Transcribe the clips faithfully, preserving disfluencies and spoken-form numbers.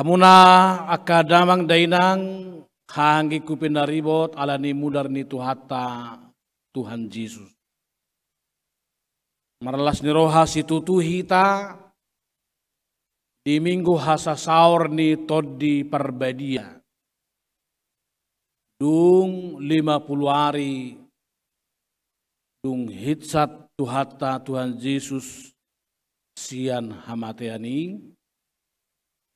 Hamuna angka damang dainang, haha anggingku pinaribot ala ni mudar ni Tuhanta, Tuhan Jesus. Marlas ni roha situtu hita di Minggu hasasaor ni Tondi Parbadia. Dung lima pulu ari dung hinsat Tuhanta Tuhan Jesus sian hamatean i,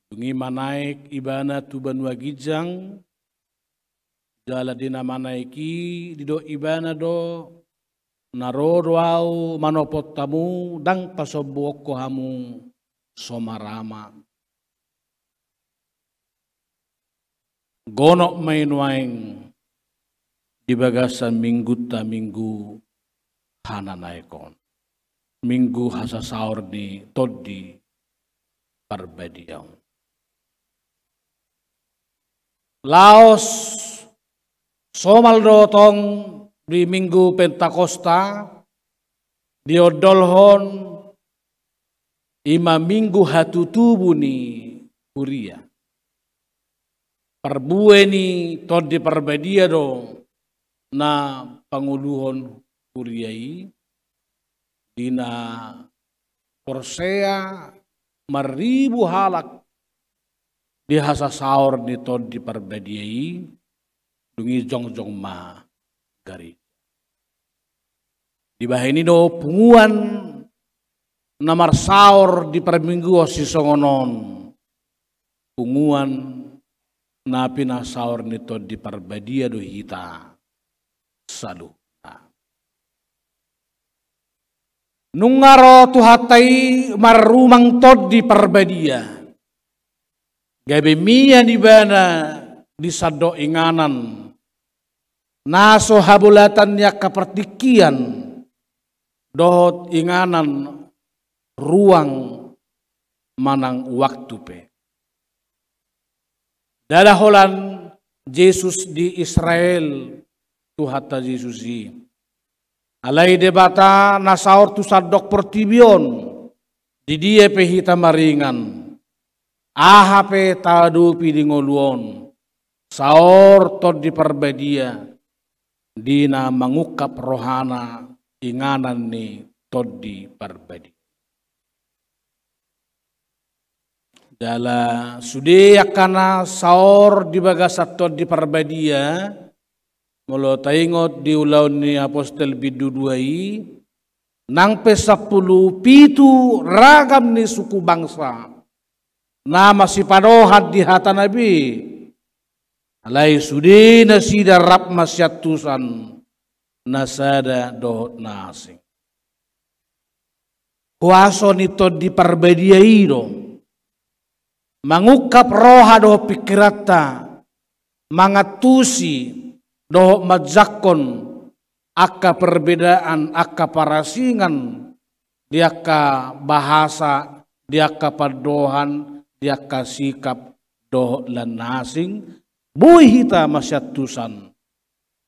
dung i manaek ibana tu banua ginjang, jala di na manaek i didok ibana do, na ro do ahu manopot hamu, ndang pasombuonku hamu so marama. Gonop ma i nuaeng di bagasan minggunta, minggu hananaekon, minggu hasasaor ni Tondi Parbadia on. Laos somal do tong di Minggu Pentakosta diondolhon, i ma minggu hatutubu ni huria. Parbue ni Tondi Parbadia do na pangoluhon huria i, di na porsea marribu halak di hasasaor ni Tondi Parbadia i, dung i jongjong ma gareja. Dibahen i do punguan na marsaor di parmingguon sisongon on, punguan na pinasaor ni Tondi Parbadia do hita saluhutna. Nunga ro Tuhanta i marrumang Tondi Parbadia, gabe mian ibana di sandok inganan na so habolatan ni angka partingkian dohot inganan ruang manang waktu pe. Ndada holan Jesus di Israel Tuhanta Jesus i. Alai Debata na saor tu sandok portibi on, di dia pe hita maringan, aha pe taadopi di ngolu on, saor Tondi Parbadia, di na mangungkap rohana inganan ni Tondi Parbadia. Jala sude angka na saor di bagasan Tondi Parbadia, molo taingot di Ulaon ni Apostel bindu dua i, nang pe sampulu pitu ragam ni suku bangsa na masipadohan di hatana be, alai sude nasida rap masiantusan, na sada dohot na asing. Huaso ni Tondi Parbadia i do mangungkap roha dohot pingkiranta, mangantusi dohot manjangkon angka perbedaan, angka parasingan di angka bahasa, di angka pandohan, di angka sikap dohot lan na asing, boi hita masiantusan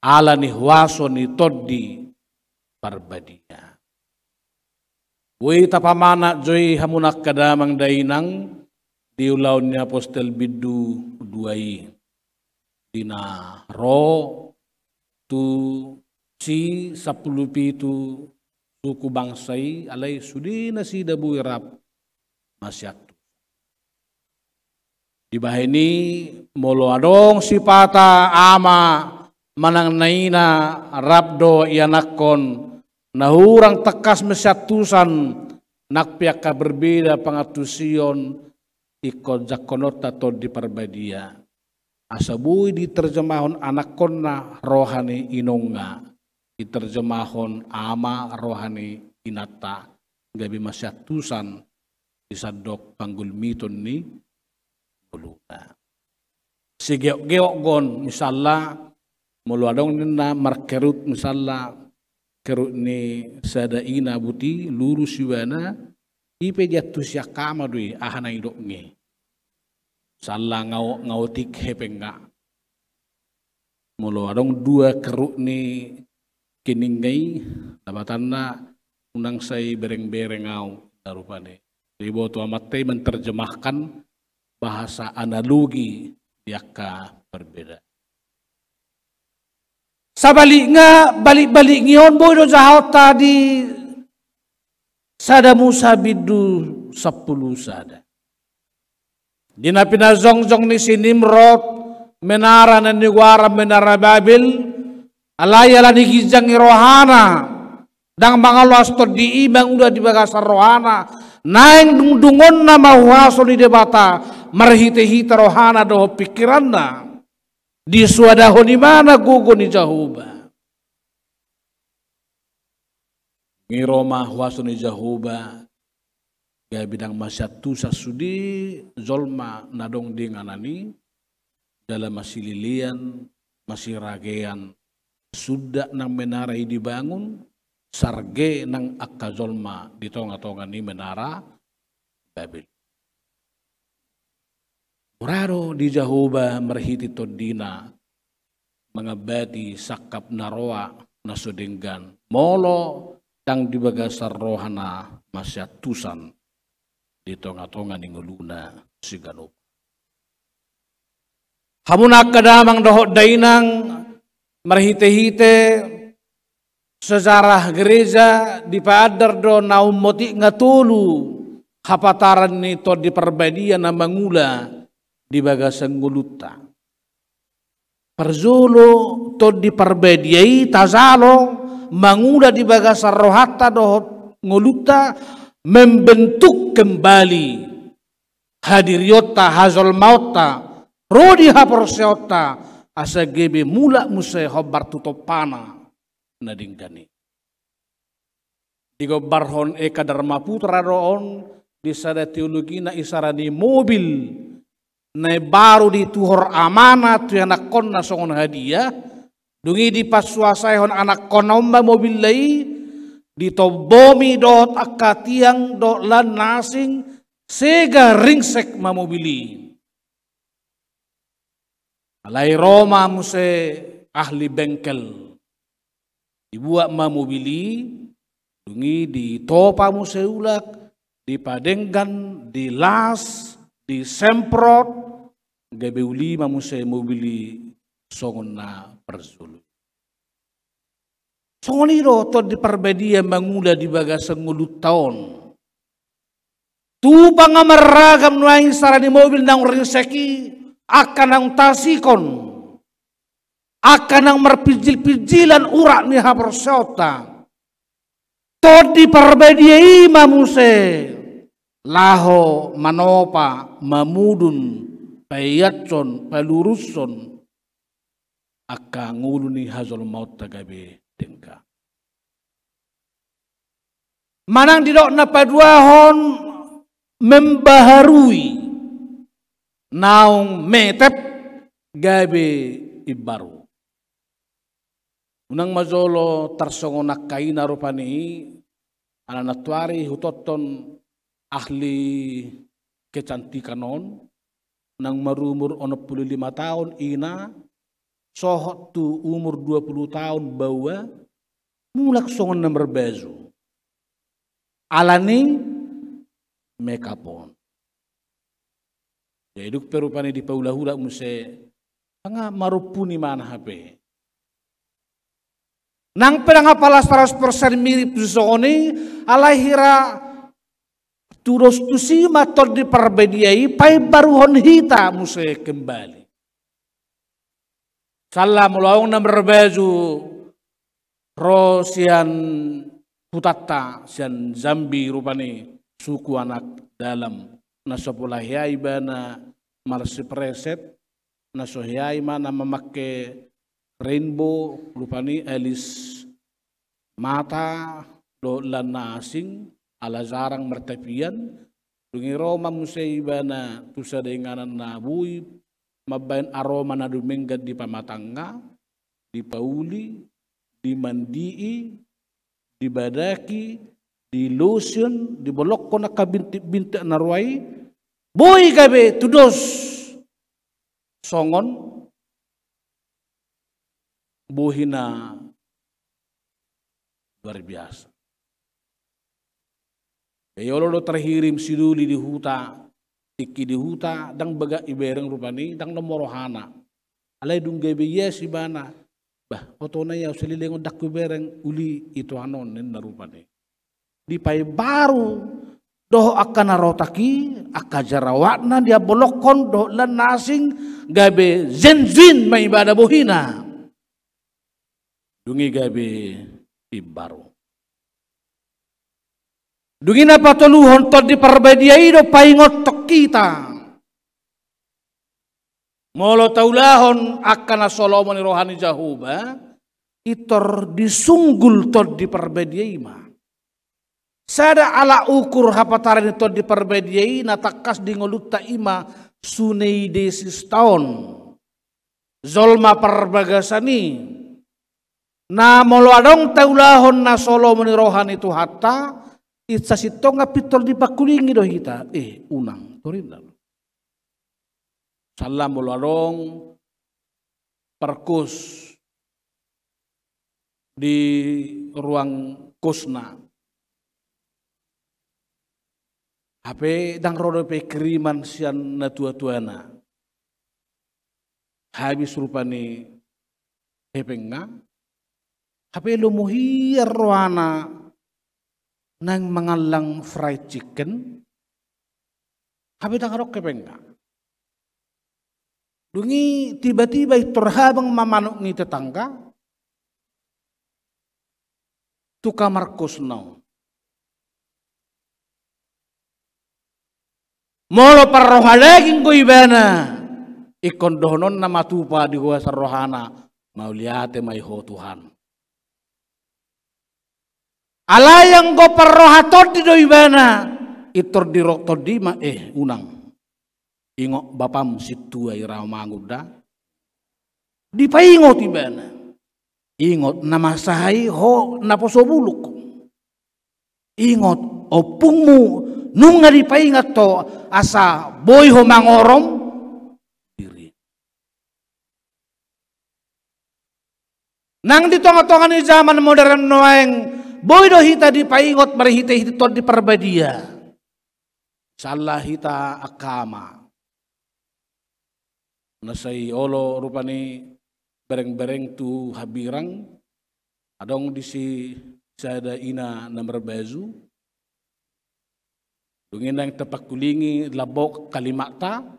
ala ni huaso ni Tondi Parbadia. Boi tapamanat jo i hamuna angka damang dainang di Ulaon ni Apostel bindu dua i, di na ro tusi sampulu pitu suku bangsa i, alai sude nasida boi rap masiantusan. Dibahen i, molo adong sipata ama manang na ina rap dohot ianakhon na hurang tangkas masiantusan, nang pe angka berbeda pangantusion, ingkon jangkononta Tondi Parbadia, asa boi diterjemahon anakhonna roha ni inongna, diterjemahon ama roha ni inanta, gabe masiantusan di sandok panggulmiton ni ngoluna. Sigeokgeok do on, misalna, molo adong ninna markerut, misalna kerut ni sada ina buti, lurus ibana, i pe diantusi angka ama do i, aha na nidokna i. Misalna ngaotik hepengna. Molo adong dua kerut ni keningna i, lapatanna unang sai berengbereng au, na rupani. Diboto amanta i menerjemahkan bahasa analogi di angka perbedaan. Sabalikna, balik-balikna on boi do jahaonta di Sada Musa bindu sampulu sada. Di na pinajongjong ni si Nimrod menara na nigoaran menara Babel, alai ala ni ginjang ni rohana, ndang mangaloas tondi i mangula di bagasan rohana, naeng dungdungonna ma huaso ni Debata marhitehite rohana dohot pingkiranna. Disoadahon ibana gogo ni Jahowa. Dung i ro ma huaso ni Jahowa, gabe ndang masiantusan sude jolma na adong di inganan i, jala masilelean, masiragean, suda nang menara i dibangun, sarge nang angka jolma di tongatonga ni menara Babel. Mura do di Jahowa marhite tondina mangambati sangkap na roa na so denggan, molo ndang di bagasan rohana masiantusan di tongatonga ni ngoluna siganup. Hamu na angka damang dohot dainang, marhitehite sejarah gereja dipaandar do na ummotik nga tolu hapataran ni Tondi Parbadia na mangula di bagasan ngolunta. Parjolo, Tondi Parbadia i tajalo mangula di bagasan rohanta dohot ngolunta, membentuk kembali hadirionta, hajolmaonta, ro di haporseaonta, asa gabe mulak muse hombar tu tompana na denggan i. Digombarhon Eka Darmaputra do on di sada teologi na isara ni mobil na imbaru dituhor amana tu ianakkonna songon hadia. Dung i dipasuasaihon anakkonna on ma mobilna i, ditombomi dohot angka tiang dohot lan na asing, sega ringsek ma mobil i. Alai ro ma muse ahli bengkel. Dibuat ma mobil i, dung i ditopa muse ulak, dipadenggan, dilas, disemprot, gabe uli ma muse mobil i songon na parjolo. Songon i do Tondi Parbadia mangula di bagasan ngolunta on. Tupa nga marragam nuaeng isara ni mobil naung ringsek i, angka naung tasikon, angka naung marpinjilpinjilan urat ni haporseaonta. Tondi Parbadia i ma muse laho manopa, mamudun, paiashon, palurushon angka ngolu ni hajolmaonta gabe denggan. Manang didok na paduahon membaharui, naung metep gabe imbaru. Unang ma jolo tarsongon angka ina rupani i, ala nantoari hutonton ahli kecantikan on, naung marumur onom pulu lima taon ina, sohot tu umur dua pulu taon baoa, mulak songon na marbaju. Ala ni make up on. Jadi dung pe rupani dipaulahula muse, nga marompu ni mana hape. Nang pe ndang apala saratus persen mirip tu songon i, alai hira tudos tusi ma Tondi Parbadia i paimbaruhon hita muse kembali. Sala molo adong na marbaju ro sian hutanta, sian Jambi rupani, suku anak dalam, na so pola hea ibana marsipreset, na so hea i ma na mamangke rainbow rupani, alis mata dohot lan na asing, ala jarang martapian. Dung i ro ma muse ibana tu sada inganan na boi mambaen aroma na dumenggan di pamatangna, dipauli, dimandii, dibadaki, dilotion, dibolongkon angka bintikbintik na roa i, boi gabe tudos songon bohi na luar biasa. Jadi olo do tarhirim sidoli di huta, tingki di huta, ndang bagak ibereng rupani, ndang lomo rohana. Alai dung gabe ias ibana, bah, oto na ia, use leleng on ndang hubereng, uli ito anon ninna rupani. Dipaimbaru dohot angka na rotak i, angka jerawatna diambolokhon dohot lan na asing, gabe jenjin ma ibana bohina. Dung i gabe imbaru. Dung i na patoluhon, Tondi Parbadia i do paingothon hita. Molo taulahon angka na so lomo ni roha ni Jahowa, pintor disunggul Tondi Parbadia i ma. Sada alat ukur hapataraan ni Tondi Parbadia i na tangkas di ngolunta i ma suneidesis taon. Jolma parbagasan i. Na molo adong taulahon na so lomo ni roha ni Tuhanta, i sasintongna pintor dipangkulingi do hita. Eh, unang, torinda. Sala molo adong parkos di ruang kosna. Hape ndang ro dope kiriman sian natuatuana. Habis rupani hepengna. Hape lomo hian rohana naeng mangallang fried chicken. Hape ndang adong hepengna. Dung i tiba-tiba pintor habang ma manuk ni tetangga tu kamar kosna on. Molo parroha daging do ibana, ingkon dohononna ma tupa di bagasan rohana, mauliate ma i ho Tuhan. Alai anggo parroha tondi do ibana, pintor didok tondi ma, eh, unang. Ingot bapam sintua i ramangun da. Dipaingot ibana. Ingot na masa i ho naposo bulung. Ingot ompungmu, nunga dipaingot ho asa boi ho mangorom diri. Nang di tonga-tonga ni zaman modern nuaeng, boi do hita dipaingot marhite-hite Tondi Parbadia. Sala hita angka ama. Na sai olo rupani bereng-bereng tu hambirang, adong disi sada ina na marbaju. Dung i naeng tapangkulingi lambok kalimata,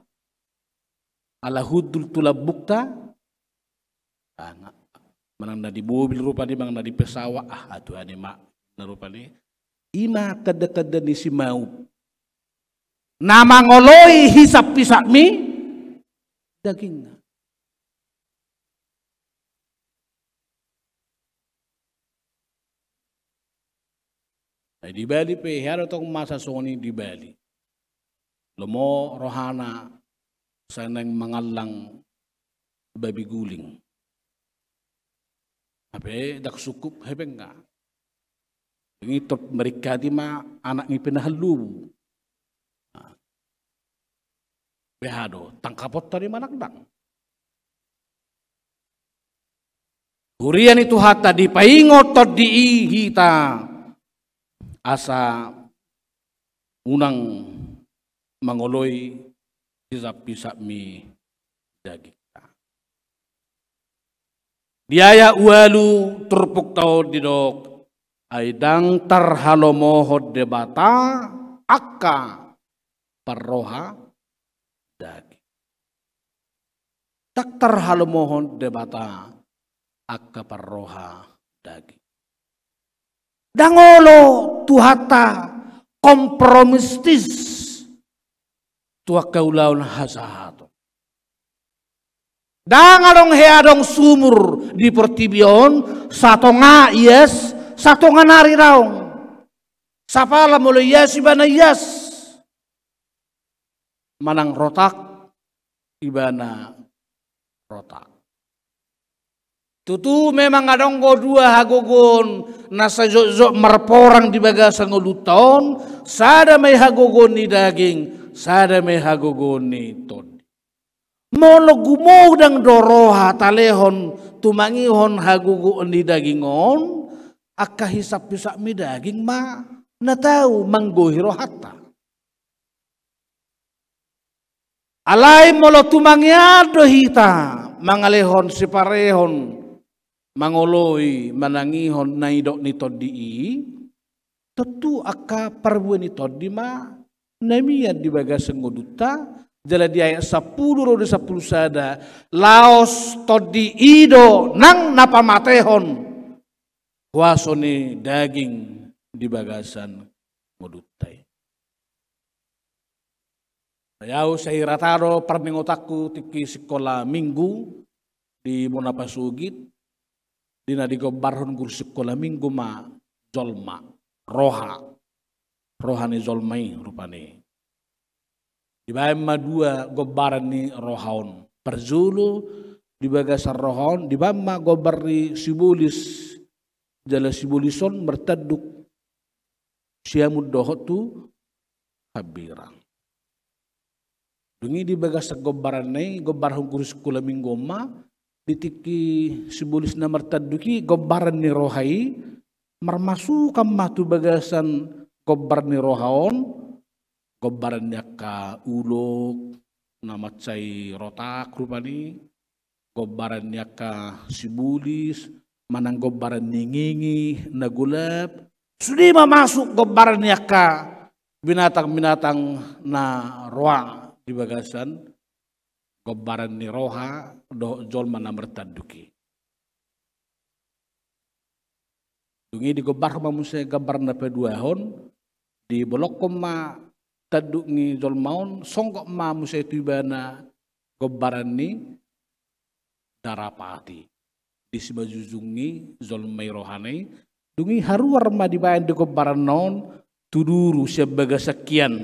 ala hundul tu lambokta, ah, nga-, manang na di mobil rupani, manang na di pesawat, ah, atuan i ma, na rupani. I ma tanda-tanda ni si maup. Na mangoloi hisap-hisap ni dagingna. Ai di Bali pe, hea do tong masa songon i di Bali. Lomo rohana sai naeng mangallang babi guling. Hape ndang sungkup hepengna. Dung i top maringkati ma anak ni pinahan lubu. Nah. Beha do, tangkapon tadi manang ndang. Huria ni Tuhanta, dipaingot tondi i hita asa unang mangoloi hisap-hisap ni dagingta. Di ayat ualu turpukta on didok, ai ndang tarhalomohon Debata angka parroha daging. Ndang tarhalomohon Debata angka parroha daging. Ndang olo Tuhanta kompromistis tu angka ulaon hasahaton. Ndang adong hea adong sumur di portibi on, satonga ias, satonga nari daong. Sapala molo ias ibana ias. Manang rotak, ibana rotak. Tutu memang adong do dua hagogoon na sai jotjot marporang di bagasan ngolunta on, sada ma i hagogoon ni daging, sada ma i hagogoon ni tondi. Molo gumodang do roha talehon tumangihon hagogoon ni daging on, angka hisap-hisap ni daging ma na tau manggohi rohanta. Alai molo tumangian do hita mangalehon siparehon, mangoloi, manangihon na nidok ni Tondi i, tontu angka parbue ni Tondi ma na mian di bagasan ngolunta. Jala di ayat sampulu ro di sampulu sada, laos Tondi i do nang na pamatehon huaso ni daging di bagasan ngolunta i. Jadi au sai rata do parningotanku tingki sikola minggu di bona pasogit, di na digombarhon guru sikola minggu ma jolma, roha, roha ni jolma i rupani. Dibaen ma dua gombaran ni roha on. Parjolo di bagasan roha on, dibaen ma gombar ni sibolis, jala sibolis on martanduk siamun dohot tu hambirang. Dung i di bagasan gombaranna i, gombarhon guru sikola minggu on ma, di tingki sibolis na martanduk i, gombaran ni roha i, marmasukan ma tu bagasan gombar ni roha on, gombaran ni angka ulok, na mansai rotak rupani, gombaran ni angka sibolis, manang gombaran ni ngingi na golap, sude ma masuk gombaran ni angka binatang-binatang na roa di bagasan gombaran ni roha dohot jolma na martanduk i. Dung i digombarhon ma muse gambar na paduahon, dibolongkon ma tanduk ni jolma on, songgop ma muse tu ibana gombaran ni darapati. Di simanjujung ni jolma i rohana i, dung i haruar ma dibaen di gombaranna on tu duru sian bagasan hian.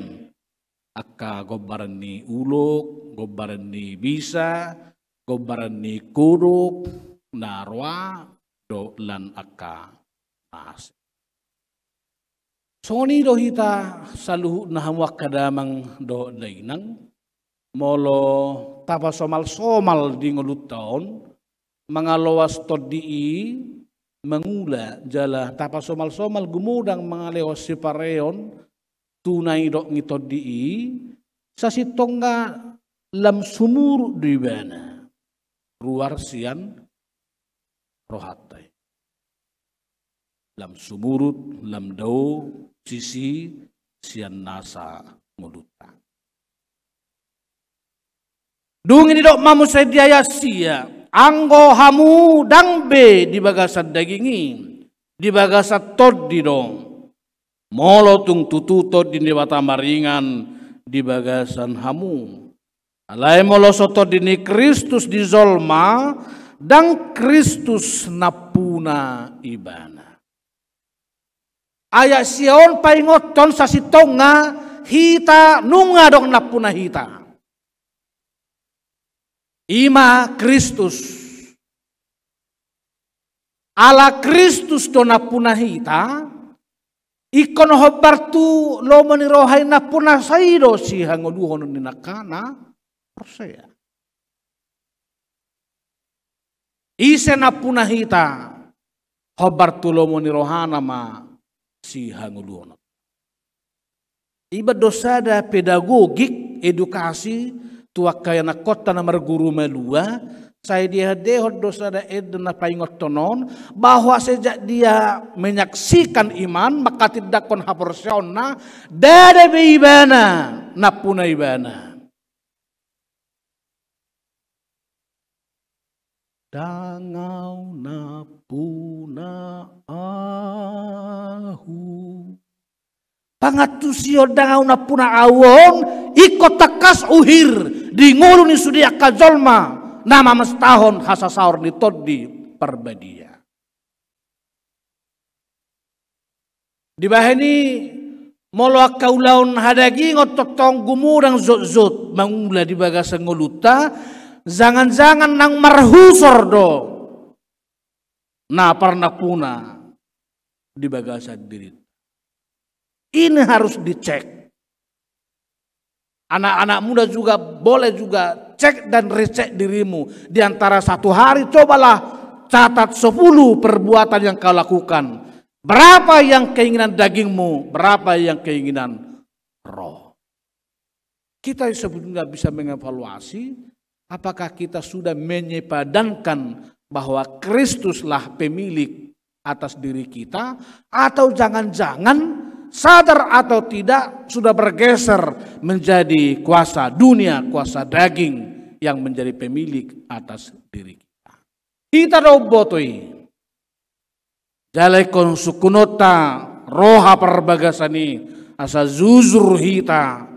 Angka gombaran ni ulok, gombaran ni bisa, gombaran ni kodok, na roa, dohot lan angka na asing. Songon i do hita saluhutna hamu angka damang dohot dainang, molo tapasomal-somal di ngolunta on, mangaloas Tondi i, mangula jala tapasomal-somal gumodang mangalehon siparehon, tu na nidok ni Tondi i, sasintongna lam sumurut do ibana ruar sian rohanta i. Lam sumurut, lam dao, sisi, sian nasa ngolunta. Dung i didok ma muse di ayat sia, anggo hamu ndang be di bagasan daging i, di bagasan Tondi do. Molo tung tutu Tondi ni Debata maringan di bagasan hamu. Alai molo so Tondi ni Kristus di jolma, ndang Kristus nampuna ibana. Ayat sia on paingothon sasintongna hita nunga adong nampuna hita. I ma Kristus. Ala Kristus do nampuna hita, ingkon hombar tu lomo ni roha i nampuna, sai do sihangoluhon ni angka na porsea. Ise nampuna hita, hombar tu lomo ni rohana ma sihangoluhon. Iba do sada pedagogik edukasi tu angka ianakhonta na marguru malua, sai diendehon do sada ende na paingothon on, bahwa sejak dia menyaksikan iman, manghatindanghon haporseaonna, ndada be ibana nampuna ibana. Ndang ahu nampuna ahu. Pangantusion ndang ahu nampuna ahu on, ingkon tangkas uhir di ngolu ni sude angka jolma na mamestahon hasasaor ni Tondi Parbadia. Dibahen i, molo angka ulaon hadagingon tongtong gumodang jotjot mangula di bagasan ngolunta, jangan-jangan nang marhusor do na parnampuna di bagasan dirinta. Ini harus dicek. Anak-anak muda juga boleh juga cek dan recheck dirimu. Di antara satu hari, cobalah catat sepuluh perbuatan yang kau lakukan. Berapa yang keinginan dagingmu, berapa yang keinginan roh. Kita sebetulnya bisa mengevaluasi, apakah kita sudah menyepadankan bahwa Kristuslah pemilik atas diri kita, atau jangan-jangan sadar atau tidak sudah bergeser menjadi kuasa dunia, kuasa daging yang menjadi pemilik atas diri kita. Hita do umboto i. Jala ingkon sungkunonta roha parbagasan i, asa jujur hita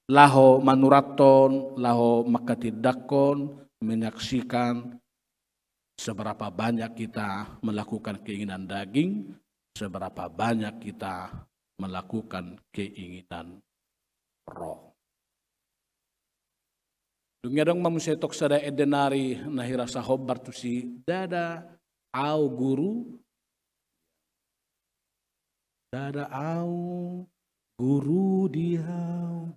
laho manurathon, laho manghatindanghon, menyaksikan seberapa banyak kita melakukan keinginan daging, seberapa banyak kita melakukan keinginan roh. Dung i adong ma muse tong sada ende nari na hira sahombar tusi, ndada au guru, ndada au guru di au,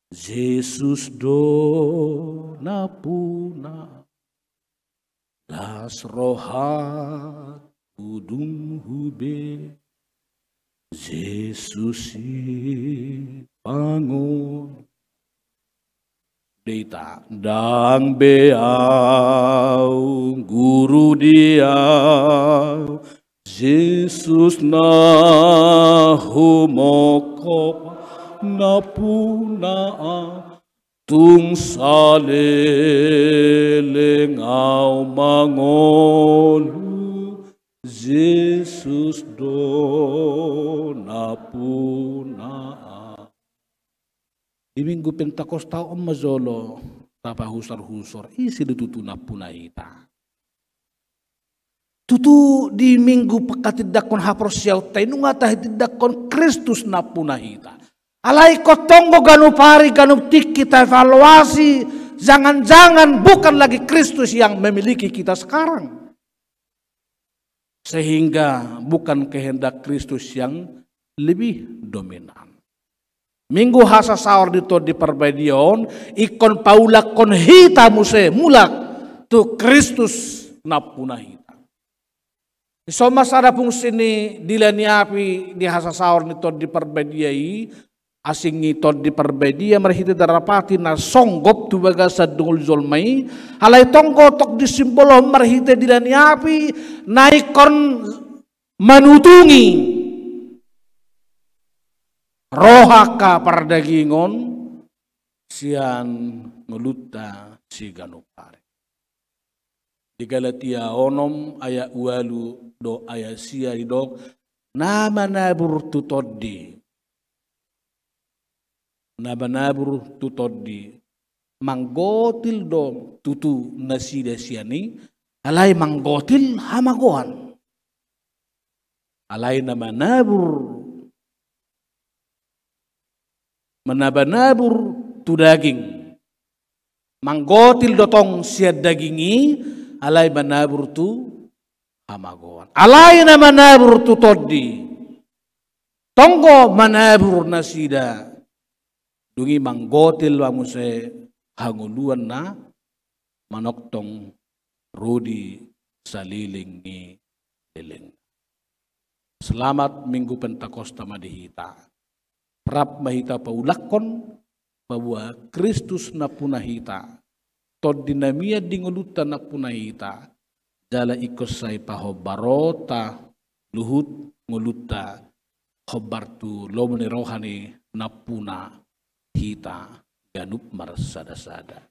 Jesus do nampuna. Las rohangku dung hube Jesus i pangon. Dita ndang be au guru di au, Jesus na humongkop nampuna au. Tung saleleng au mangolu, Jesus do nampuna au. Di Minggu Pentakosta on ma jolo tapahusorhusor, ise do tutu nampuna hita. Tutu di Minggu panghatindanghon haporseaonta i nunga tahatindanghon Kristus nampuna hita. Alai ingkon tonggo ganup ari, ganup tingki taevaluasi, jangan-jangan bukan lagi Kristus yang memiliki kita sekarang. Sehingga bukan kehendak Kristus yang lebih dominan. Minggu hasasaor ni Tondi Parbadia on ingkon paulakhon hita muse mulak tu Kristus nampuna hita. Dison ma sada fungsi ni dila ni api di hasasaor ni Tondi Parbadia i. Asing ni Tondi Parbadia marhite darapati na songgop tu bagasan dungul jolma i, alai tonggo tong di simbol on marhite dila ni api na ingkon manutungi roha angka pardagingon sian ngolunta siganup ari. Di Galatia onom ayat ualu dohot ayat sia didok, na manabur tu Tondi, na manabur tu Tondi, manggotil do tutu nasida sian i, alai manggotil hamagoan. Alai na manabur, manabanabur tu daging, manggotil do tong sian daging i, alai manabur tu hamagoan. Alai na manabur tu Tondi, tonggo manabur nasida, dung i manggotil ma muse hangoluan na manongtong ro di saleleng ni lelengna. Selamat Minggu Pentakosta ma di hita. Rap ma hita paulakhon, paboa Kristus nampuna hita, Tondi na mian di ngolunta nampuna hita, jala ingkon sai pahombaronta luhut ngolunta hombar tu lomo ni roha ni nampuna hita ganup marsadasada.